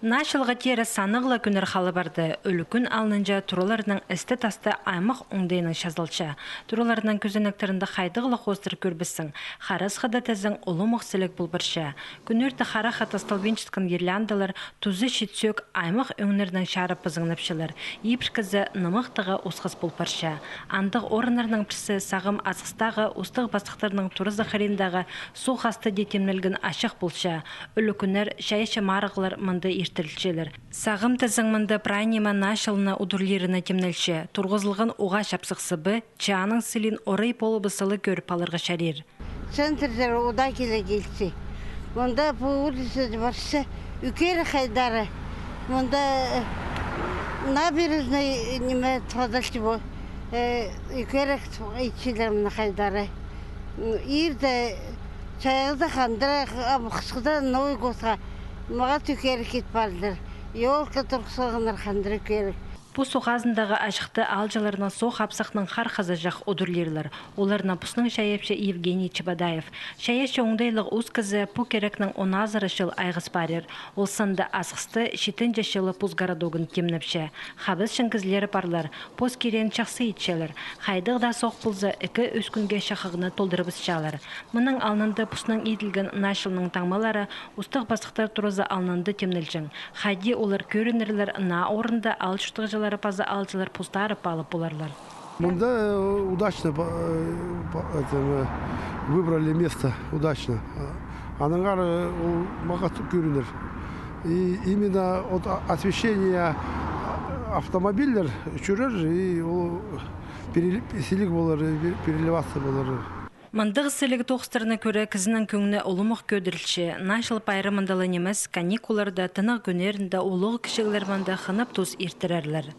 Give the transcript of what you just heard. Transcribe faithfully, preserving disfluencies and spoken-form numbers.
Наа чылға теере санығ ла кӱннер хала парды. Ӱлӱкӱн алнынҷа тураларның істі-тасты аймах оңдайынаң чазалча. Тураларның кӧзенектерінде хайдағ ла хоостар кӧрбессің, харасхада тізең, улуғ сіліг пол парча. Кӱннерде харахха тасталбинчатхан гирляндалар, тузы чит сӧӧк аймах ӧңнернең чарып пызыңнапчалар. Ибіркізі нымахтығ осхас пол парча. Андағ орыннарның пірсі сағам Асхыстағы Устағ Пастыхтарның туразы хыриндағы суғ хазыда тимнелген ачых полча. Ӱлӱкӱннер, чайаачы марығлар мында иртірілчелер. Сағам тізең, мында прай ниме наа чылны удурлирына тимнелче. Турғызылған уғаа чапсых сыбы, че аның сілиин орай полыбыза ла кӧріп аларға чарир. Центрдер удаа киле килче. Мында пу улица парча ӱкерік хайдары. Мында, э, набережный, э, ниме, тадалча пу. Э, ӱкерік итчелер мына хайдары. М, ирде чайғыда хандыра, а хысхыда Новый годха мағат ӱкерік ит парлар. Ёлка турғыс салғаннар, хандыра ӱкерік. Пу суғ хазындағы ачыхты аалҷыларның соох апсахнаң хар хазаҷах удурлирлар. Оларны постың чайапча Евгений Чебодаев. Чайаачы оңдайлығ ус кізі пу кирекнең он азыра чыл айғас парир. Ол санда Асхысты читінҷі чылы пус городогын тимнепче. Хабыс чиңгізілері парлар, пос киреен чахсы итчелер. Хайдағ даа соох полза, ікі-ӱс кӱнге чахығны толдырыбысчалар. Мының алнында постың иділген наа чылның таңмалары Устағ Пастыхтар туразы алнында тимнелҷең. Хайди олар кӧрінерлер, наа орында аал чуртағҷылары паза аалҷылар постары паалап поларлар. Мында, э, удачно по-, э, по-, это, э, выбрали место, удачно. Аннаңар, э, ол мағат кӧрінер. И именно от о-, освещения автомобильлер чӧрер, и ол перели-, сіліг полар, и пе-, переливаться полар. Мындағ сіліг тоғыстарны кӧре кізінің кӧңні улуғ кӧдірілче. Наа чыл пайрамында ла нимес, каникулларда, тынағ кӱннерінде улуғ кічіглер мында хынып тус иртірерлер.